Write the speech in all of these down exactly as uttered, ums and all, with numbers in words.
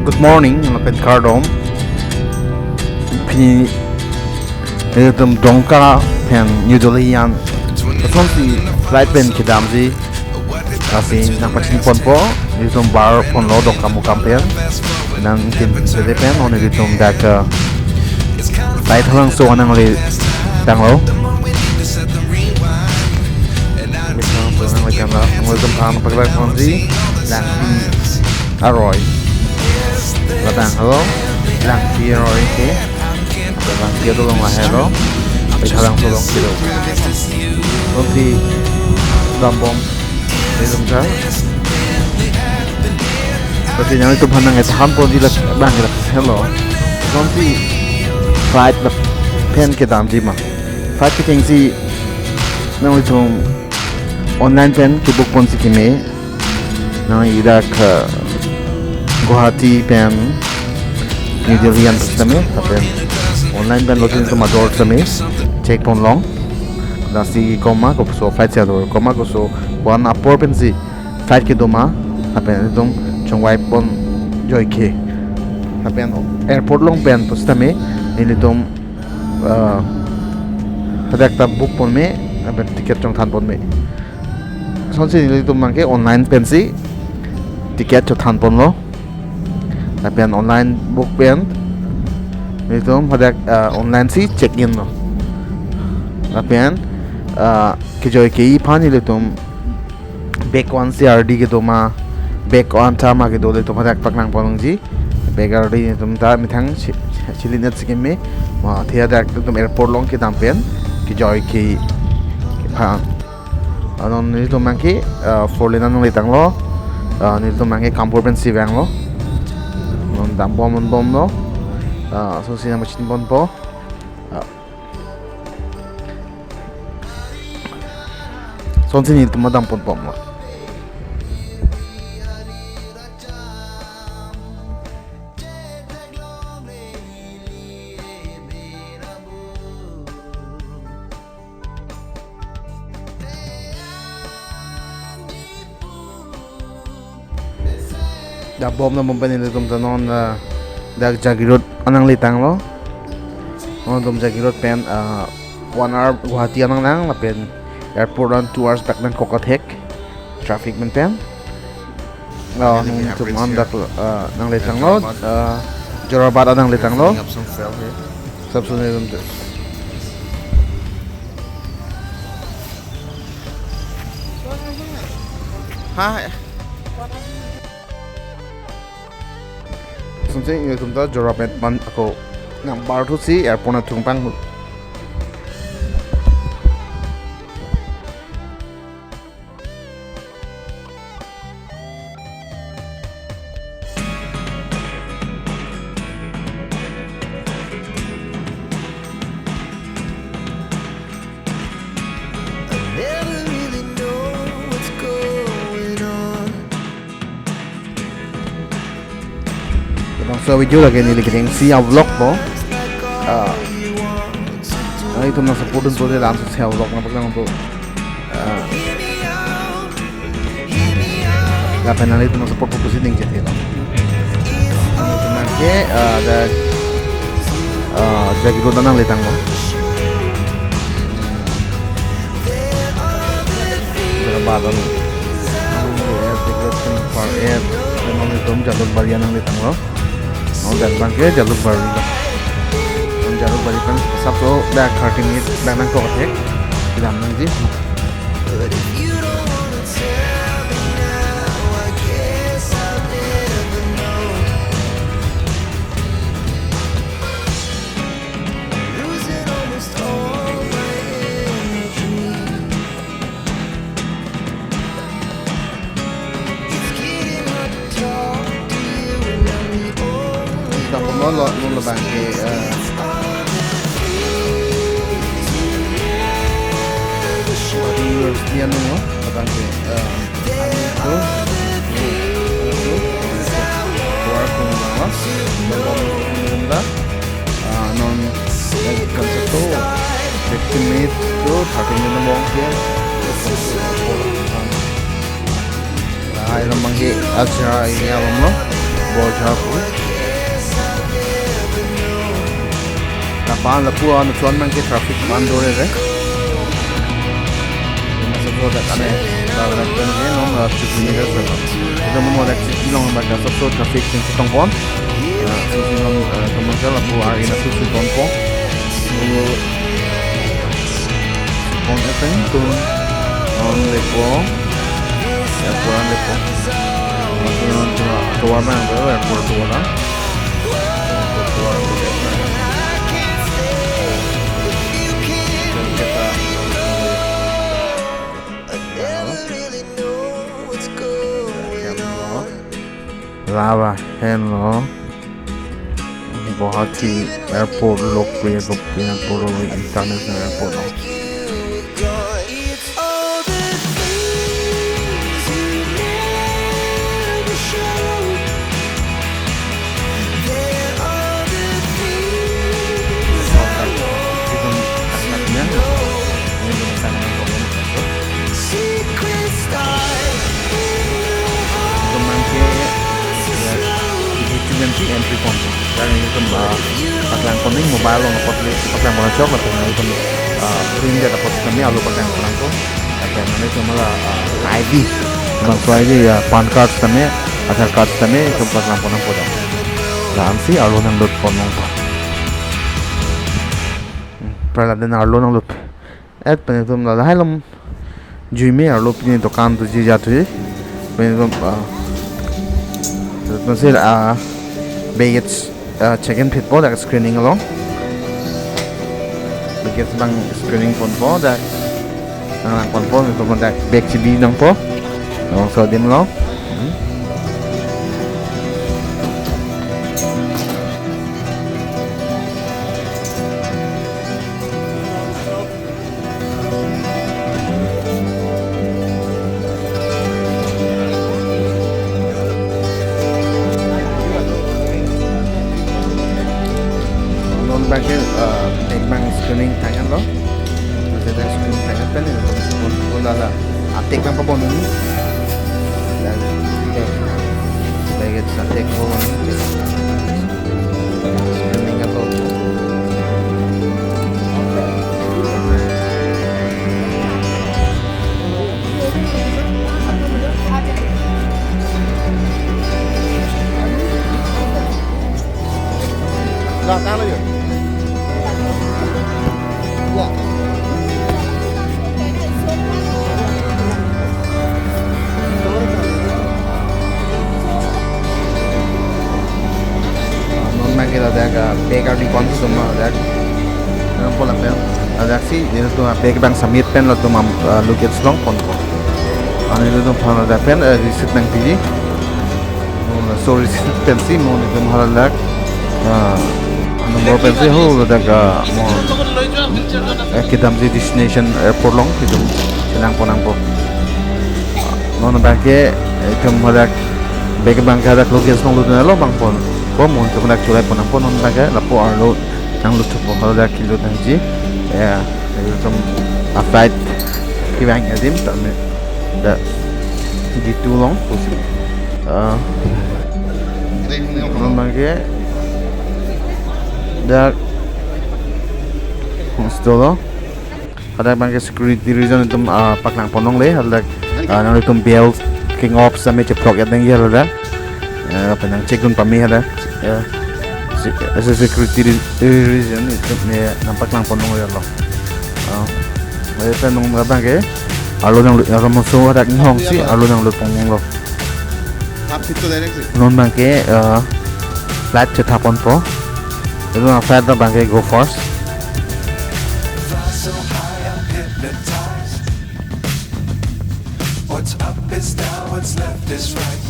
Good morning, lapen kardom. Pini, eh, tum Dongka pen New Delhi an. Kosonsi flight pen kedamji. Lasi nangpachini ponpo, ilitum bar ponlo Dongkamukam pen. Nangkin sede pen, non ilitum dak, eh, Laithalangso an nangletanglo. Laithalangso an nangletanglo. Nangletang phan paklak ponji. Langpi aroi. Latanglo. Langpi aroi ke. Langpi adolong lahelo. Laithalangso along kedo. Kosonsi dambom. Ilitum ta. Pati nanglitum aphan nangthan ponji la bang la helo. Kosonsi flight lapen kedamji ma. Flight kechengsi nanglitum online pen kebook ponsi keme. Nang ida ke Guwahati pen New Delhi an pusitame, lapen online pen lotin tum ador tame check ponlong. Lasi koma koso flight si ador, koma koso one apor pensi flight kedo ma, lapen ilitum chongvai pon joike. Lapen airport along pen pusitame, ilitum, eh, hadak ta book pon me, lapen ticket chongthan pon me. Kosonsi ilitum abangke online pensi ticket chothan ponlo. Lapen online book pen ilitum hadak, eh, online si check in lo. Lapen, eh, kejoike aphan ilitum bag one si ardi kedo ma, bag one ta ma kedo ilitum hadak paklang ponlongji. Bag ardi ilitum ta methang si, si, silinetsi keme. Ma, athe hadak ilitum airport along kedam pen kejoike aphan. Ah, non nelitum abangke, ah, four lane an nangletanglo. Ah, nelitum abangke Kampur pensi vanglo. Non dambom, non bomlo. Ah, kosonsi nangpachini ponpo. Ah. Kosonsi nelitum dam ponbomlo. Dambom, dambom pen ilitum ta non, ah, dak Jagiroad an nangletanglo. Non ilitum Jagiroad pen, ah, one hour Guwahati an nanglang, lapen airport an two hours bak nangkok athek. Traffic pen pen. Oh, nelitum an dak, ah, nangletanglo, ah, Jorabat an nangletanglo. Sapso nelitum tu. Ha. Kosonsi nelitum ta Jorabat pen ako nangbar thusi airport atum pang. Labangso video lake neli kechengsi a-vlog po. Ah, nanglitum nangsupport dun pute labangso a-vlog nangpaklangpo. Ah. Lapen nanglitum nangsupport po pusi ning chethe lo. Nelitum abangke, ah, dak, ah, Jagiroad an nangletanglo. Jagiroad an. Jagiroad an par et, nelitum Jalukbari an nangletanglo. Oh, dak abangke Jalukbari lo. Jalukbari pen sapso dak thirty minutes dak nangkok athek. Kedam nangji. Dambomlo, non labangke, eh, University an lo, labangke, eh, anu tu, anu tu, keluar ke mana, dambom, dambom da. Ah, non, eh, konsepto, fifteen minutes to thirty minutes long ke. Ah, ilitum abangke Azra ini alam lo. Borja pu. Lapen lapu an chuan abangke traffic ban dore re. Ini sebuah dak ane, dak ane pen ke nom, eh, tujuh meter saja. Itu memang dak city along abangke sebuah traffic yang setong pon. Eh, city along, eh, commercial lapu ari na susu pon po. Lapu pon epeng tum on lepo. Airport an lepo. Mati non cuma keluar bang, airport keluar bang. Airport keluar bang. Dan kita Lava henlo. Guwahati Airport, lokpriya Gopinath Borroloi International Airport. Teman ke, ya, di situ nanti entry point. Dan ini kan, ah, paklang koning mobile along apot le, paklang koning chok, atau ini kan, ah, print dia dapat kami alu paklang koning ko. Atau mana cuma lah, ah, I D. Bangso I D ya, PAN card tame, Aadhaar card tame, itu paklang koning ko dah. Lapu si arlo nanglut koning ko. Hmm, pernah ada arlo nanglut. Et pen itum la lahai along jui me arlo pini dokan tu ji jat hui. Pen itum, ah, masih, ah, baggage, ah, check in phit po dak screening along. Baggage abang screening pon po dak. Nang pon po, itum dak bag chibi nangpo. Nang so adim along. Hmm. Non abangke, eh, bag abang screening thangnat lo. Maksudnya screening thangnat pen, eh, pon, pon lala. Atek abang pabon ini. Dan, eh, bag atek pabon ini. Non abangke ladak, ah, bag arni pon tu semua ladak. Nang pola pen. Ladak si, itum, ah, bag abang submit pen latum, ah, luggage along pon po. Ani itum aphan ladak pen, eh, receipt nangpiji. Oh, so receipt pensi mo itum haladak, ah, number pensi ho ladak, ah, mo, eh, kedamji destination airport along itum chelang pon nangpo. Non abangke, eh, itum haladak bag abangke hadak luggage along lut nanglo abang pon. Ko mo itum hadak cholai pon nangpo non abangke lapu arlo nanglut thupo haladak kelut nangji. Ya, itum a-flight kevang adim tame. Dak D two along pusi. Ah. Non abangke dak hostel lo. Hadak abangke security reason itum, ah, paklang pon longle. Hadak, ah, nanglitum belt kengop same cheplok et nangji hadak. Eh, penang check dun pame hadak. Eh, se-, as a security re-, reason itum, eh, nangpaklang pon longle lo. Ah, eh, pen non abangke arlo nanglut, arlo moso hadak inghong si arlo nanglut pon longlo. Hap itu direct sih. Non abangke, eh, flight chetha pon po. Itum a-flight abangke Go First. Fly so high, I'm hypnotized. What's up is down, what's left is right.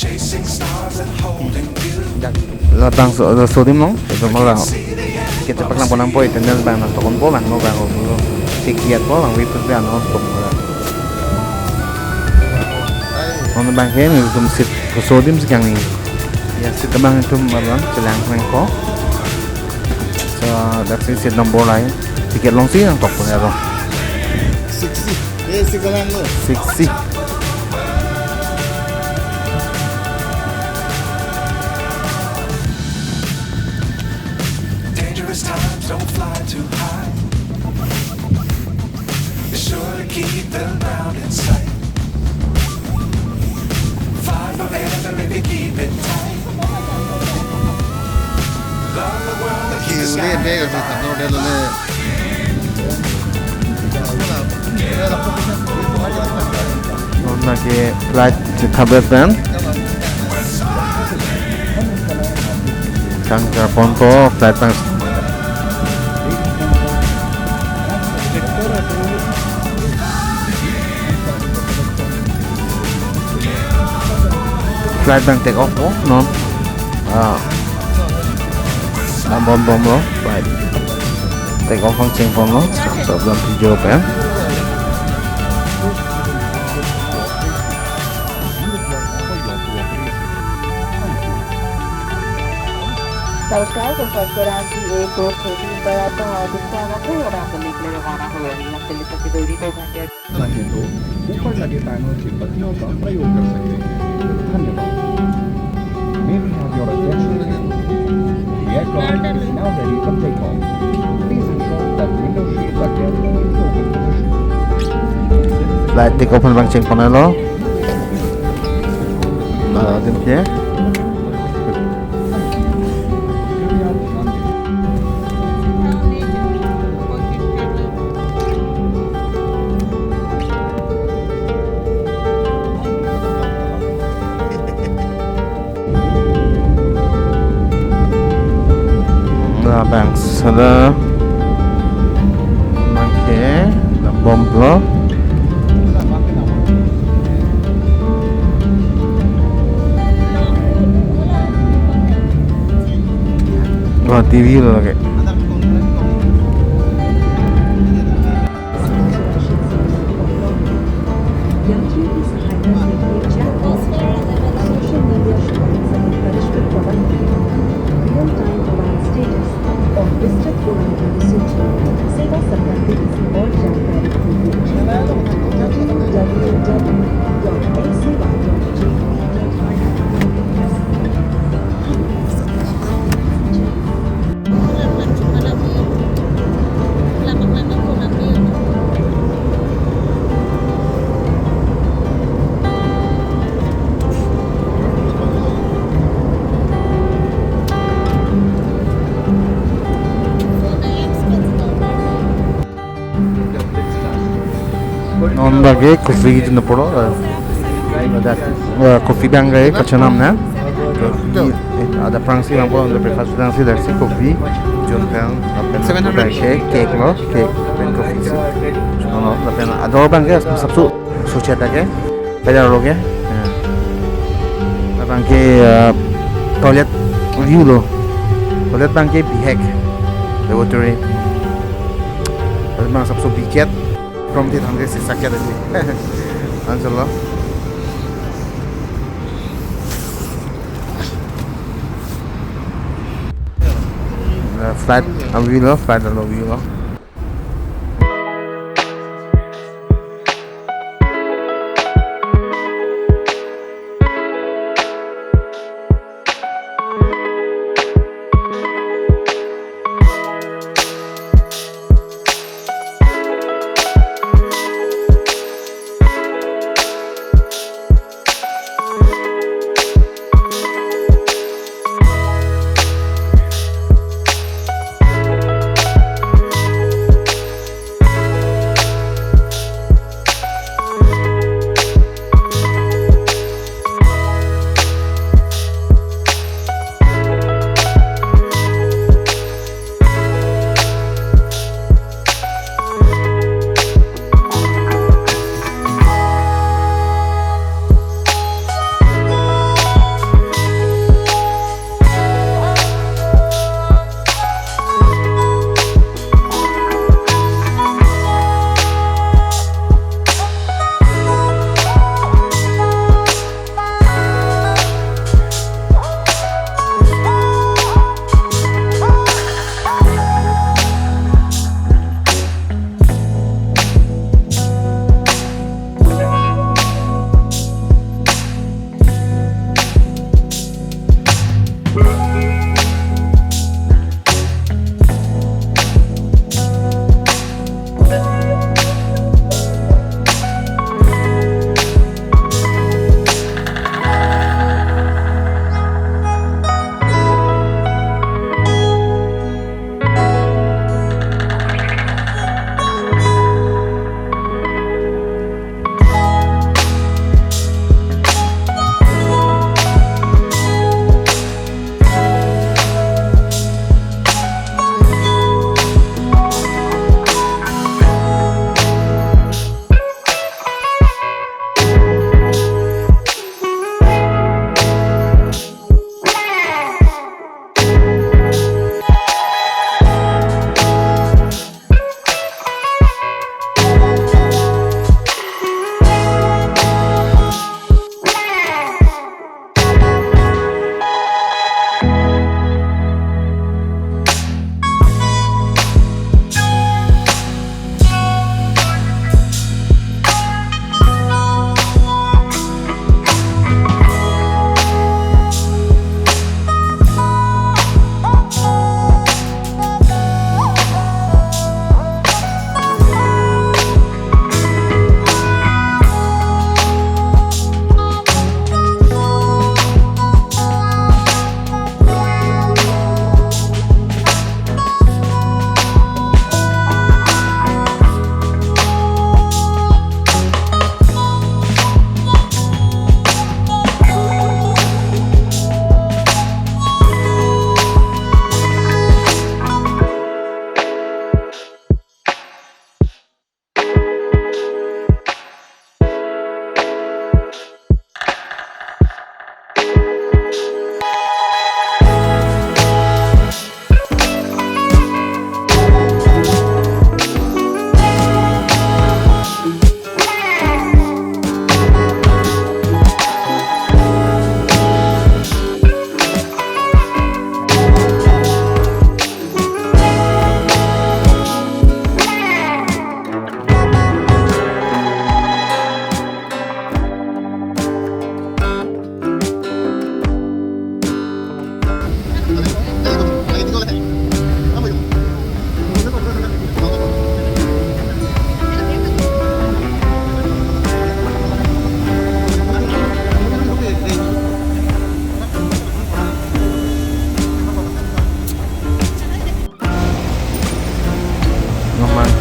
Chasing stars and holding you. Dak labangso, labangso adim along, itum hala. Kita paklang pon nangpo, itum abang nangtokon po, abang no abang, abang no. Ticket po, abang wait po, abang no tok po. Non abangke, itum seat koso adim si kangni. Ya, seat abang itum abang chelang nangpo. So, dak si seat number line. Ticket along si nangtok po ya lo. Sixty. Eh, si kalang lo. Sixty. Evil ground in sight. Fly forever if you keep it tight. Love the world if you Kiu le sky. Bag asap no de lo le. Non lake flight si khabe pen. Kang karpon po flight tang. Flight bang take off po, non? Ah. Dambom bomlo, flight take off bang chengponlo, so, so, bang video pen. नमस्कार, संपर्क करा जी एक दो छह तीन पर आपका हार्दिक स्वागत है और आप दिल्ली के लिए रवाना हो रही है। हम दिल्ली तक की दूरी दो घंटे। चाहे तो ऊपर लगे पैनल की बत्तियों का प्रयोग कर सकते हैं। धन्यवाद। May we have your attention, please? The aircraft is now ready for takeoff. Please ensure that window shades are carefully in open position. Flight take off bang chengponlo. Nah, adim ke. Labang sala. Oke, dambomlo. Wah, T V lo lake. यात्रियों की सहायता के लिए chat box पर social media शुल्क से परिष्कृत प्रबंध, रियल टाइम मोबाइल स्टेटस और विस्तृत उड़ान अनुसूची, सेवा संबंधी किसी और जानकारी के लिए W W W dot air Sewa dot G O V dot I N. Non lake coffee dun apotlo, eh, eh, coffee bang ke kachenam na. Coffee, eh, adap aphrangsi bang po, breakfast aphrangsi daksi coffee, jon kan, lapen seven hundred. Cake, cake lo, cake, lapen coffee si. Ono, lapen ador bang ke, sapso, sochet ke. Pada lo ke? Ya. Labang ke, eh, toilet view lo. Toilet bang ke bihek. Lavatory. Toilet bang sapso bihek. From the thang ke si sakya tadi. Answer lo. Eh, flight view lo, flight lo view lo.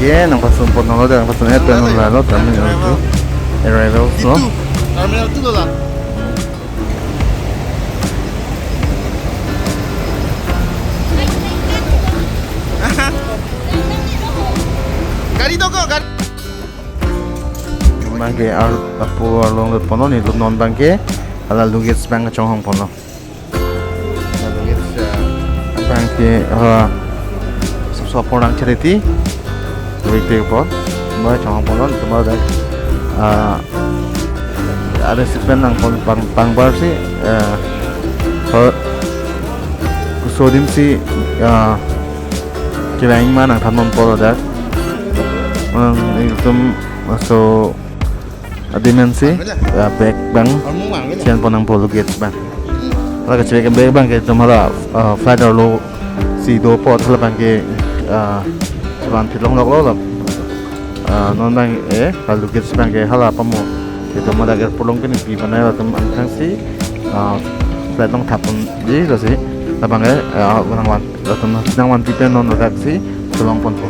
Eh, nangpasun pon nanglo, nangpasun eh, pen nanglo, terminal two. Arrivals lo. Terminal two lo la. Gari doko, gari. Bangke ar, apo arlong lut ponlo, nelitum non bangke hala luggage bang chonghong ponlo. Hala luggage, ah, bangke, ah, sop sop porang charity. Wait pon, ba chonghong ponlo, nelitum dak, ah, ada seatbelt nangpon pang, pangbar si, ah, ho, kuso adim si, ah, kevang ma nangthan ponpo dak. Hmm, nelitum laso adim an si, ah, bag bang, chian pon nangpo luggage bang. Hala kachevek bag bangke nelitum hala, ah, flight arlo si dopo, hala bangke, ah, van phit longloklo la. Ah, non bang, eh, hala luggage bangke hala pamo. Nelitum dak airport along kepi panai latum angthang si, ah, flight along thap ponji lasi. Labang ke, ah, nangvan, latum nangvanpi pen non dak si cholong ponpo.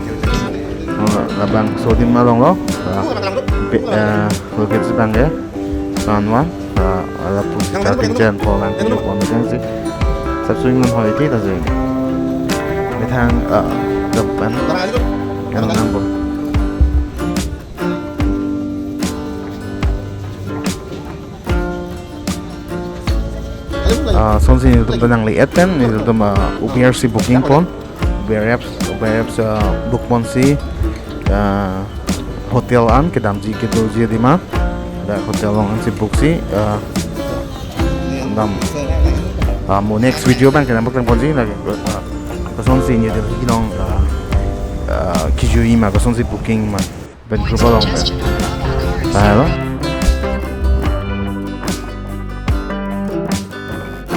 Oh, labangso adim along lo. Ah, be, ah, luggage bangke. Lason van, ah, lapu si charting chen po lang video pon bang si. Sapsui non hoi ti ta si. Methang, ah, depan. Yang nang po. Ah, lasonsi nelitum ta nangli-et pen, nelitum, ah, Uber si booking pon. Uber apps, Uber apps, ah, book ponsi, ah, hotel an kedamji kedoji adim an. Dak hotel along ansi book si, ah, dam. Ah, mo next video bangke nangpaklangponji, lake, ah, lasonsi New Delhi along, ah, ah, kejui ma, lasonsi booking ma. Pen group along pen. Ah, lo.